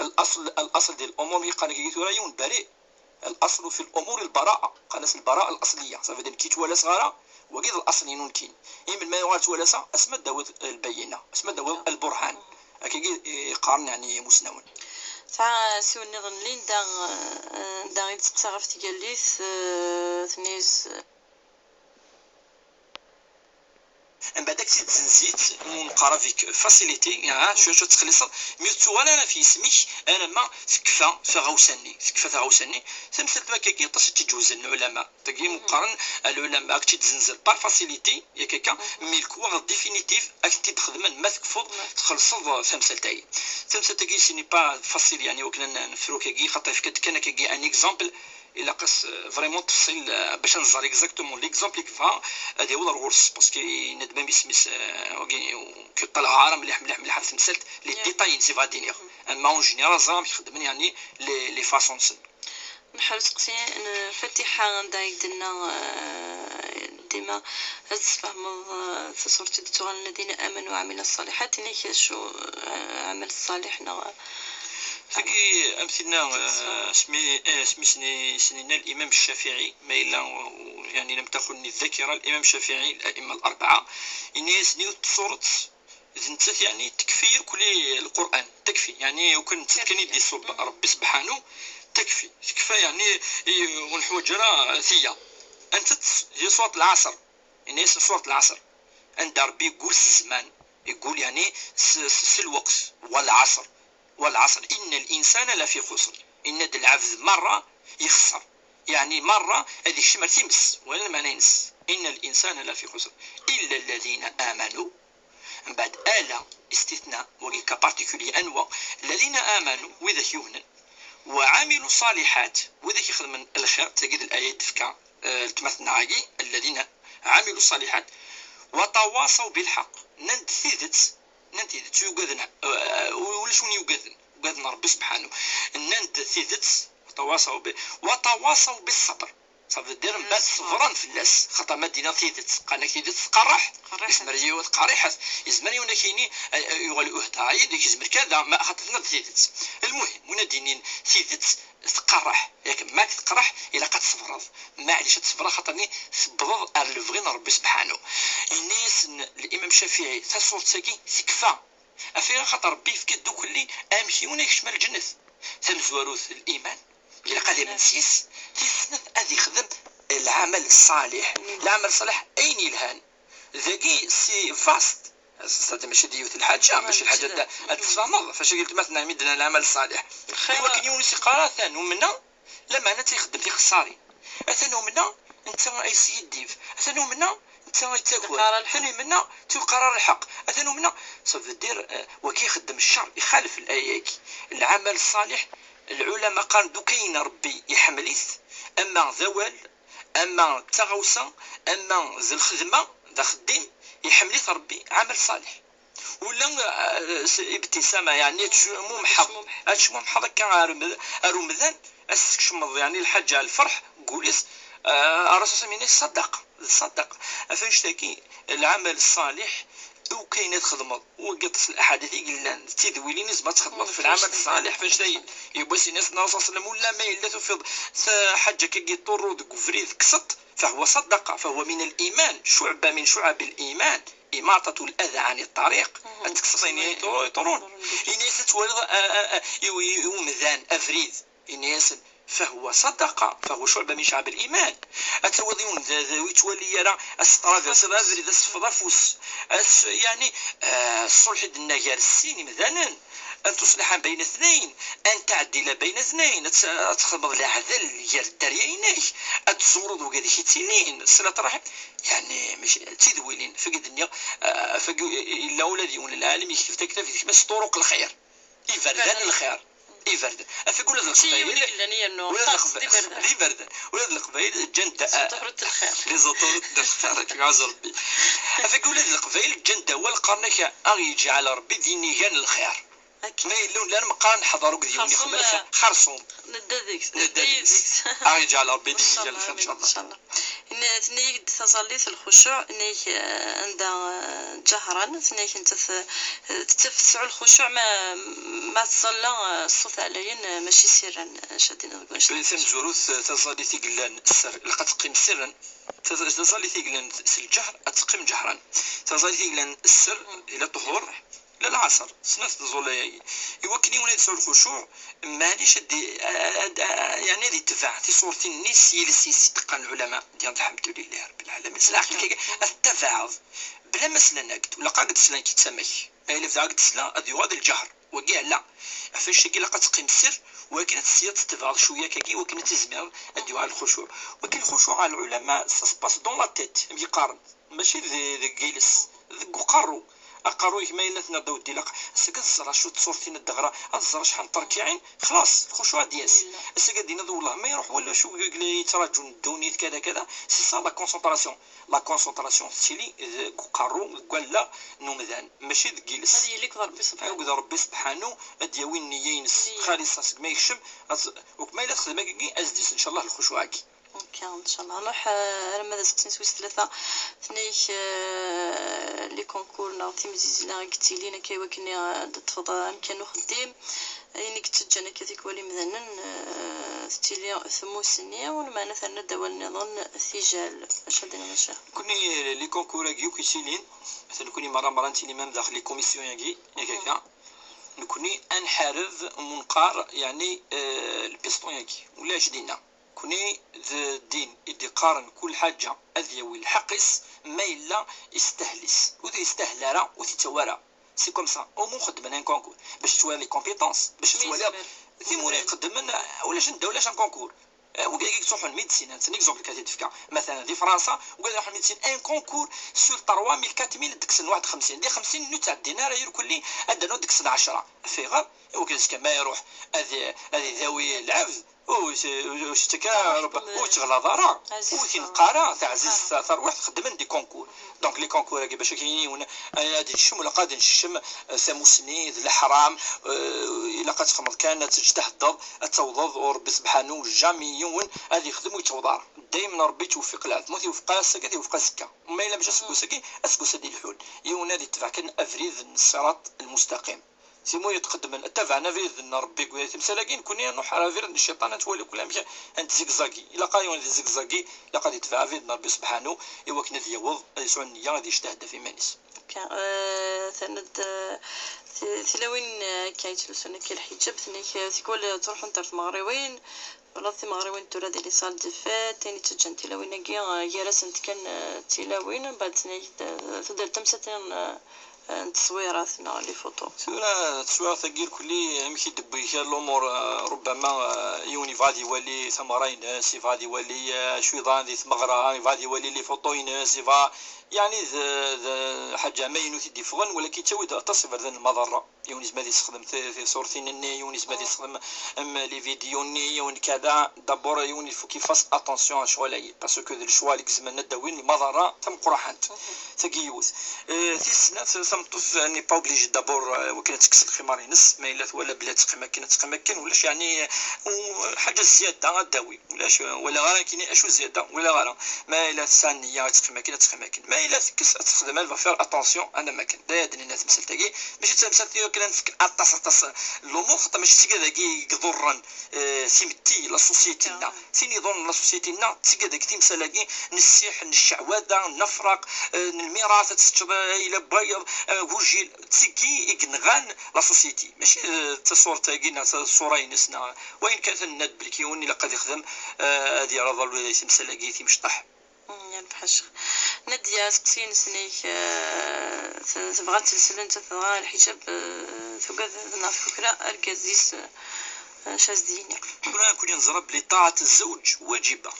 الأصل، الأصل ديال الأمور اللي قال لك tura yiwen bari. الأصل في الأمور البراءة، قال البراءة الأصلية، صافي، دير كي توالى صغارة، وكيد الأصل ينون كين. إي من ما يغال توالى سا، اسمى داود البينة، اسمى داود البرهان. هكا يقارن يعني مسنون. Sɛiɣ asiwel nniḍen n Linda, eh, anda i d-teqsa ɣef tgellidt, eh, tenna-yas, Mbeɛd ad k-tt-id-tzenzi, ur neqqar avec facilité, ah, cwiya cwiya tettxelliṣeḍ, mi ur tettuɣal ara ɣef yisem-ik, alamma tekfa taɣawsa-nni, tekfa taɣawsa-nni. Tamsalt akkagi aṭas i tt-id-ǧewzen lɛulama. Tagi meqqaren lɛulama, ad k-tt-id-zenzen par facilité, yak akka, mi lekwaɣeḍ définitif, ad k-tt-id-xedmen ma tekfuḍ, txellṣeḍ tamsalt-agi. Tamsalt-agi, ce n'est pas facile, yani, wakken ad n-, nefru akkagi, xaṭer yefka-d kan akkagi un exemple, ilaq-as, euh, vraiment ttefṣil, euh, bac ad nẓer exactement l'exemple i yebɣa ad yaweḍ ar ɣur-s, parce que yenna-d même isem-is, euh, wagi, ur k-yeṭṭalɣ ara mliḥ, mliḥ, mliḥ ɣef temsalt, les détails-ines i bɣa ad d-iniɣ. Ama en général, ẓer amek xeddmen, yani, les, les façons-nsen. Nḥar useqsi n Fatiḥa anda i d-tenna, euh, dima ad tesfehmeḍ, euh, taṣurt i d-ttuɣal الذين آمنوا وعملوا الصالحات, nnig acu, euh, aɛmal ṣṣaliḥ neɣ Tagi, am tinna, eh, asmi, eh, asmi s-, s-, s-, nenna Limam Ccafiɛi, ma yella, u-, u-, yani, لم تخني الذاكرة, Limam Ccafiɛi, الأئمة الأربعة, yenna-yasen yiwet n tsuret, d nettat, yani, tekfi yakk Lqur'an, tekfi, yani, yakan d nettat kan i d-iṣubb Ṛebbi sebḥanu, tekfi, tekfa, yani, i, ur neḥwaǧ ara tiya. Anta-tt? Hi surat Lɛaṣr. Yenna-yasen surat Lɛaṣr, anda Ṛebbi yeggul s zzman, yeggul, yani, s, s, s lweqt, والعصر، والعصر إن الإنسان لفي خسر, yenna-d lɛebd merra ixesser. Yeɛni merra ad ikcem ar times, wala lmeɛna-ines. Inna l-insana lafi xusr, illa alladina amanu. Mbeɛd ala, istitna, wagi ka particulier, anwa? Alladina amanu, widak yumnen, wa amilu ṣaliḥat, widak ixedmen lxir, tagi d laya i d-tefka, eh, letmatna-agi, alladina amilu ṣaliḥat, wa tawaṣaw bilḥaq, nnan-d tidet, nnan tidet, ur ugaden, eh, ulac win yugaden, ugaden Ṛebbi subḥanu. Nnan-d tidet, wa tawaṣaw bi-, wa tawaṣaw bis ṣṣebr. Ça veut dire, mbeɛd ṣebren fell-as, xaṭer ma d-iniɣ tidet, qqaren-ak tidet tqerreḥ, tqerriḥet. Yezmer yiwen tqerriḥet, yezmer yiwen ad k-yini, eh, eh, yuɣal uhdayen, yezmer kada, ma xaṭer tenniḍ tidet. Lmuhim, win ad d-yinin tidet, tqerreḥ, yak ma teqreḥ, ilaq ad tṣebreḍ. Maɛlic ad tṣebreḍ, xaṭer-nni tewwḍeḍ ar lebɣi n Ṛebbi subḥanu. Yenna-yasen Limam Cafiɛi, tasurt-agi tekfa. Af ayɣer? Xaṭer Ṛebbi yefka-d ddukkli amek yiwen ad yekcem ar lǧennet. Tamezwarut, liman, ilaq ad yamen s yis. Tis snat, ad yexdem lɛamal ṣṣaliḥ. Lɛamal ṣṣaliḥ, ayen yelhan. Dagi, c'est vaste. C'est-à-dire, mačči d yiwet lḥaǧa, mačči lḥaǧa ad, ad tfehmeḍ, fac-agi letmatna mi d-nnan lɛamal ṣṣaliḥ. Iwakken yiwen ur s-iqqar ara atan umneɣ, lameɛna ad ixeddem tixessarin. Atan umneɣ, netta ay s-yiddib. Atan umneɣ, netta ay yettaker. Atan umneɣ, netta ur yeqqar ara lḥeqq. Atan umneɣ, ça veut dire, euh, wagi ixeddem ccer, ixalef laya-agi. Lɛamal ṣṣaliḥ, lɛulama qqaren d ayen Ṛebbi iḥemmel-it, ama d awal, ama d taɣawsa, ama d lxedma, d axeddim, iḥemmel-it Ṛebbi, ɛamal ṣṣaliḥ. Ula, eh, s ibtisama, yeɛni ad tcmumḥeḍ, ad tcmumḥeḍ akka ar umd-, ar umdan, ad s-tkecmeḍ, yeɛni lḥaǧa, lferḥ deg wul-is, eh, Ṛṛasul s yenna-k ṣṣadaqa, d ṣṣadaqa. Af annect-agi, lɛamal ṣṣaliḥ, akk ayen ad txedmeḍ, wagi aṭas n laḥadit i yellan, d tidwilin i tzemreḍ ad txedmeḍ f lɛamal ṣṣaliḥ, f annect-agi. Yiwwas yenna-as Ṛṛasul s, ulamma yella tufiḍ taḥaǧa akka i yeṭṭurru deg ubrid, kkseḍ-t, فهو صدقة، فهو من الإيمان، شعبة من شعب الإيمان، إماطة الأذى عن الطريق. Ad tekkseḍ ayen yeṭṭurun. Ini-as ad twaliḍ, a, a, a, i, i, i umdan, abrid. Ini-asen, فهو صدقة، فهو شعبة من شعب الإيمان. Ad tawiḍ yiwen d, d, ur yettwali ara, ad s-traversiḍ abrid, ad s-tefkeḍ afus. Ad s-, yeɛni, eh, ṣṣulḥ i d-nenna gar sin imdanen. أن تصلح بين اثنين، أن تعدل بين اثنين، ad t-, ad txedmeḍ leɛdel gar dderya-inek, ad tẓureḍ wigad i k-ittilin, ṣṣilat ṛṛaḥim, yeɛni, mačči d tidwilin, fagi d-nniɣ, ah, fagi, yella ula d yiwen n lɛalim yekteb taktabt, yekma-s Turuq Lxir, iberdan n lxir, iberdan. Af ula d Leqbayel, ula d Leqbayel, d iberdan. Ula d Leqbayel ǧǧan-d, ah, les autoroutes de lxir, ad k-iɛuzz Ṛebbi. Af ula d Leqbayel ǧǧan-d awal, qqaren-ak, ad aɣ-yeǧɛel Ṛebbi d inigan n lxir. Ma yella ur nelli ara meqqar ad neḥḍer akked yiwen ixeddem lxir. Xerṣum, eh, xerṣum. Nedda deg-s, nedda deg-s. Aɣ-yeǧɛel Ṛebbi d inigan n lxir, ncallah. Tenna-yak-d taẓallit, lxucuɛ, tenna-yak, eh, anda, eh, ǧahran, tenna-yak netta t-, tettaf tesɛu lxucuɛ, ma, ma tẓalla, eh, ṣṣut ɛlayen, eh, mačči sirran, eh, acu ad d-iniḍ deg wannect-a? Tamezwarut, eh, taẓallit i yellan sser, ilaq ad teqqim sirran. Taz-, taẓallit i yellan s lǧehr, ad teqqim ǧehran. Taẓallit i yellan sser, ila ṭṭhur, la lɛaṣer, snat tẓulla-agi. Iwakken yiwen ad yesɛu lxucuɛ, maɛlic ad d-, ad, ad, yeɛni ad itbeɛ tiṣurtin-nni s yiles-is i d-qqaren lɛulama. Diɣ, lḥemdulillah Ṛebbil ɛalamin. S lɛeql-ik ad tettabaɛeḍ, bla ma slan-ak-d, ulaqqa ad d-slan-k-id tama-k. Ma yella bda ad d-tesla, ad yuɣal d lǧehr. Wagi ala. Ɣef annect-agi ilaq ad teqqim sser, wakken ad tesliḍ tetbeɛeḍ cwiya akkagi, wakken ad tizmireḍ ad d-yuɣal lxucuɛ. Wakken lxucuɛ ɣer lɛulama, ça se passe dans la tête, amek i qqaren. Mačči d-, deg yiles, deg uqerru. Aqerru-ik ma yella tenniḍ-d a weddi, ilaq ass-agi ad ẓreɣ acu d tṣurtin ad d-ɣreɣ, ad ẓreɣ acḥal n terkiɛin, xlaṣ, lxucuɛ ad d-yas. Ass-agi ad d-tiniḍ wellah ma iruḥ walla acu i la yettraǧun ddunit, kada, kada, c'est ça la concentration. La concentration tettili deg uqerru, deg wallaɣ n umdan, mačči deg yiles. Ad yili akked Ṛebbi subḥanu. Akked Ṛebbi subḥanu, ad d-yawi nniya-ines xalisa seg ma yekcem, ad, uk ma yella texdem akkagi, ad s-d-yas, ncallah, lxucuɛ-agi. Ok, ncallah. Nruḥ, eh, arma d aseqsi-ines wis tlata. Tenna-yak, eh, les concours neɣ timzizzla i yettilin akka i wakken, eh, ad d-teṭṭfeḍ, eh, amkan n uxeddim. Ayen i yettaǧǧan akka tikwal imdanen, eh, tettili tmussni, u lmeɛna terna-d awal nniḍen, tijal. Acu ad d-tiniḍ a Ccix? Nekkni, eh, les concours-agi akk yettilin, atan nekkni merra, merra nettili même daxel les commissions-agi, yak akka. Nekkni ad nḥareb, mu neqqar, yeɛni, eh, le piston-agi, ulac dinna. Nekkni d ddin i d-iqqaren kul ḥaǧa ad yawi lḥeqq-is, ma yella yestahel-it. Ur t-yestahel ara, ur t-yettawi ara. C'est comme ça. Au moins xeddmen un concours. Bac twaliḍ les compétences, bac twaliḍ timura iqeddmen, ulac anda ulac un concours. Wigi i yettruḥun médecine, c'est un exemple kan i d-fkeɣ. Matalan, di Fransa, wigi i iruḥun médecine, un concours sur trois mille, quatre mille, deg-sen waḥed xemsin. Di xemsin ur ttɛeddin ara irkelli, ad d-rnun deg-sen ɛecra. Ɣef ayɣer? Wigi azekka ma iruḥ ad, ad idawi lɛebd, ur s-, ur s-, ur s-ttekka Rebbi, ur yettɣlaḍ ara, ur t-ineqq ara, taɛzizt, tarwiḥt, xeddmen des concours. Donc les concours-agi bac akken yiwen ad ikcem, ilaq ad nkecem, eh, tamusni d leḥram, eh, ilaq ad txedmeḍ kan, ad teǧtehdeḍ, ad tawḍeḍ, u Rebbi sebḥanu jamais yiwen ad yexdem ur yettaweḍ ara. Daymen Rebbi yettweffiq lɛebd, ma ur t-iwefeq ara ass-agi, ad t-iwefeq azekka. Ma yella mačči aseggas-agi, aseggas ad yelḥun. Yiwen ad itbeɛ kan abrid n ṣṣirat lmustaqim. Timi ur yetqeddmen, ttabaɛen abrid n Rebbi deg timsal-agi, nekkni ad nruḥ ar abrid n cciṭan, ad twali kul amek ad netzigzagi. Ilaq ad yiwen ad izigzagi, ilaq ad itbeɛ abrid n Rebbi sebḥanu, i wakken ad yaweḍ, ad yesɛu nniya, ad yejtahd ɣef iman-is. Akka, eh, tenna-d, eh, ti-, tilawin, eh, akka yettlusun akka lḥiǧab, tenna-k, eh, tikwal, eh, ttruḥunt ar tmeɣriwin, wala timeɣriwin tura di les salles de fête, ayen yettaǧǧan tilawin-agi, eh, gar-asent kan, eh, tilawin, mbeɛd tenna-k, eh, tudert tamsatin, eh, eh, n tteswirat neɣ les photos. Tura tteswirat-agi irkelli amek i d-tewwi kra n lumuṛ, eh, rubbama, eh, yiwen yebɣa ad iwali tameɣra-ines, yebɣa ad iwali, eh, acu yeḍran di tmeɣra, yebɣa ad iwali les photos-ines, yebɣa, yeɛni d, d lḥaǧa amaynut i d-yeffɣen, walakin yettawi-d aṭas iberdan n lmaḍerra. Yiwen yezmer ad yessexdem ti-, tiṣurtin-nni, yiwen yezmer ad yessexdem, em, les vidéos-nni, yiwen kada. D'abord, yiwen il faut qu'il fasse attention à ccɣel-agi, parce que d lecɣal i izemren ad d-awin lmaḍerra tameqqrant. Tagi yiwet. Eh, tis snat, tameṭṭut n'est pas obligée d'abord, eh, wakken ad tekkes lximar-ines, ma yella twala belli ad teqqim akken, ad teqqim akken, ulac yeɛni, eh, u-, ḥaǧa zzyada ad d-tawi. Ulac, eh, walaɣ ara nekkini acu zzyada, walaɣ ara. Ma yella tesɛa nniya ad teqqim akken, ad teqqim akken. Ma yella tekkes, ad texdem, elle va faire attention, anamek. D aya d-nenna temsalt-agi. Mačči d tamsalt i wakken ad nefk aṭas, aṭas n lumuṛ, xaṭer mačči d tigad-agi i iḍurren, eh, timetti, la société-nneɣ. Tin iḍurren la société-nneɣ, d tigad-agi, timsal-agi, n ssiḥ, n cceɛwada, n lefraq, eh, n lmirat, ad teččeḍ, eh, ila wayeḍ, eh, gujil. D tigi i yenɣan la société. Mačči d taṣurt-agi neɣ ṣṣura-ines neɣ wayen kan, tenna-d belki yiwen ilaq ad ixdem, eh, ad yerr aḍalu di timsal-agi timecṭaḥ. Mm, yerbeḥ a Ccix. Nadya, aseqsi-ines-nni-k, eh, t-, tebɣa ad telsel nettat dɣa lḥiǧab, eh, tugad neɣ tkukra argaz-is, eh, acu as-d-yini? Tura nekkni neẓra belli ṭaɛat zzewǧ waǧiba.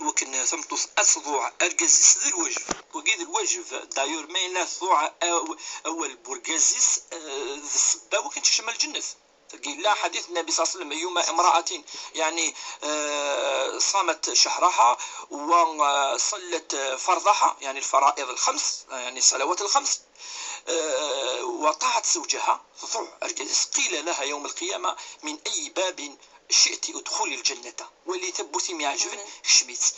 Wakken tameṭṭut ad tḍuɛ argaz-is d lwajeb. Wagi d lwajeb. D'ailleurs, ma yella tḍuɛ aw-, awal n urgaz-is, eh, d ssebba wakken tekcem ar lǧennet. Yella ḥadit Nnabi صلى الله عليه وسلم: أيما امرأة، يعني، آه، صامت شهرها وصلت فرضها، يعني الفرائض الخمس، يعني الصلوات الخمس، آه، وطاعت زوجها، تطوع أرجلس، قيل لها يوم القيامة: من أي باب شئت ادخلي الجنة. Wali tawwurt-im iɛeǧben, kcem-itt.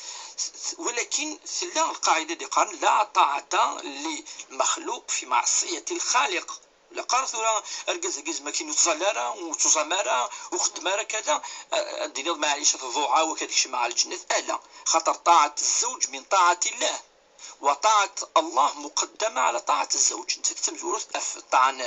Walakin tella lqaɛida i d-yeqqaren: لا طاعة لمخلوق في معصية الخالق. La qqar tura argaz-agi zma akin ur tẓall ara, ur tuẓam ara, ur xeddem ara kada, a-, ad d-tiniḍ maɛlic ad tḍuɛa, wakka ad kecmeɣ ɣer lǧennet. Ala, xaṭer ṭaɛat zzewǧ min ṭaɛat Llah, wa ṭaɛat Allah muqaddama ɛla ṭaɛat zzewǧ. Nettat d tamezwarut ɣef ṭṭaɛa n,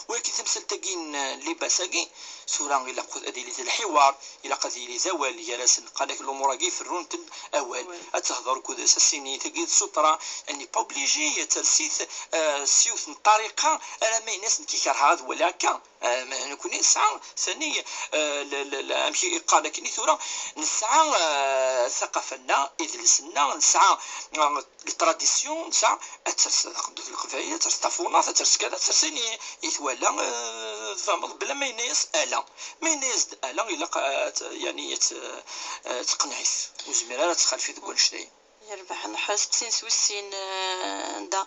walakin tamsalt-agi n libas-agi, tura ilaq ad yili d lḥiwar, ilaq ad yili d awal gar-asen. Qqaren-ak lumuṛ-agi ferrun-ten awal. Awal. Ad tehder akked-s, ad s-tini tagi d sutra, elle n'est pas obligée ad ters-it, eh, s yiwet n ṭṭariqa, alamma yenna-as nekk i kerheɣ ad waliɣ akka. Eh, ma nekkni nesɛa sani, eh, l-, l-, l-, amek i qqaren akken i tura, nesɛa, eh, ssaqafa-nneɣ, idles-nneɣ, nesɛa, eh, les traditions, nesɛa, ad ters taqendurt n Leqbayel, ad ters tafunart, ad ters kada, ad ters ayen i, i twala, eh, tfehmeḍ, bla ma yenna-yas ala. Ma yenna-yas-d ala, ilaq, eh, ad t-, yani, ad t-, eh, ad teqneɛ-it. Ur zmir ara ad txalef-it deg wannect-ayi. Yerbeḥ. Nruḥ aseqsi-ines wis sin, eh, anda,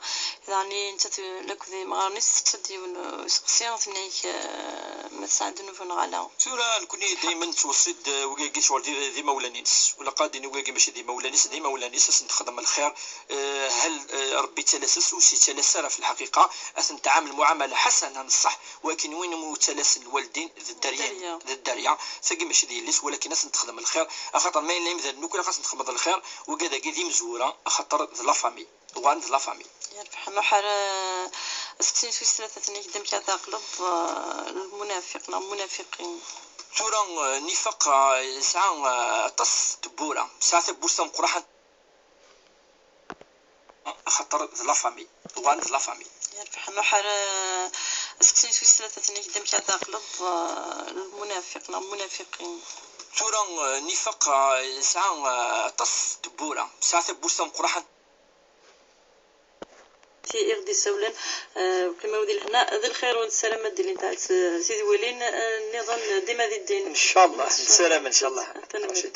daɣen nettat akked yimɣaren-is, tečča-d yiwen useqsi, tenna-k, eh, ma tesɛa ddnub neɣ ala. Tura nekkni daymen nettweṣṣi-d, eh, wigagi ccɣel d, d imawlan-ines. Ur ilaq ad d-nini wigagi mačči d imawlan-is, d imawlan-is, ad sen-nexdem lxir. Eh, hal, eh, Rebbi yettalas-as, ur s-yettalas ara fi lḥaqiqa, ad ten-nɛamel muɛamala ḥasana n ṣṣeḥ, walakin win umi ttalasen lwaldin d dderya, d dderya. D dderya. Tagi mačči d yelli-s, walakin ad sen-nexdem lxir, axaṭer ma yella imdanen akk ilaq ad sen-nexdem lxir, wigad-agi d imezwura, axaṭer d la famille. Uɣalen d la famille. Yerbeḥ. Nruḥ ar, eh, aseqsi-ines wis tlata, tenna-k-d amek ara tɛeqleḍ, eh, lmunafiq neɣ lmunafiqin. Tura, eh, nnifaq, eh, yesɛa, eh, aṭas n tewwura. Yesɛa tawwurt tameqqrant, axaṭer d la famille. Uɣalen d la famille. Yerbeḥ. Nruḥ ar, eh, aseqsi-ines wis tlata, tenna-k-d amek ara tɛeqleḍ, eh, lmunafiq neɣ lmunafiqin. Tura, eh, nifaq, eh, nesɛa, eh, aṭas n tewwura. Nesɛa tawwurt tameqqrant. Ti i ɣ-d-isawlen, eh, qqimew di lehna, d lxir, u nessaram ad d-ilint ɛad, eh, tidwilin, eh, nniḍen, eh, dima di ddin. Ncallah, nessaram, ncallah. Tanemmirt.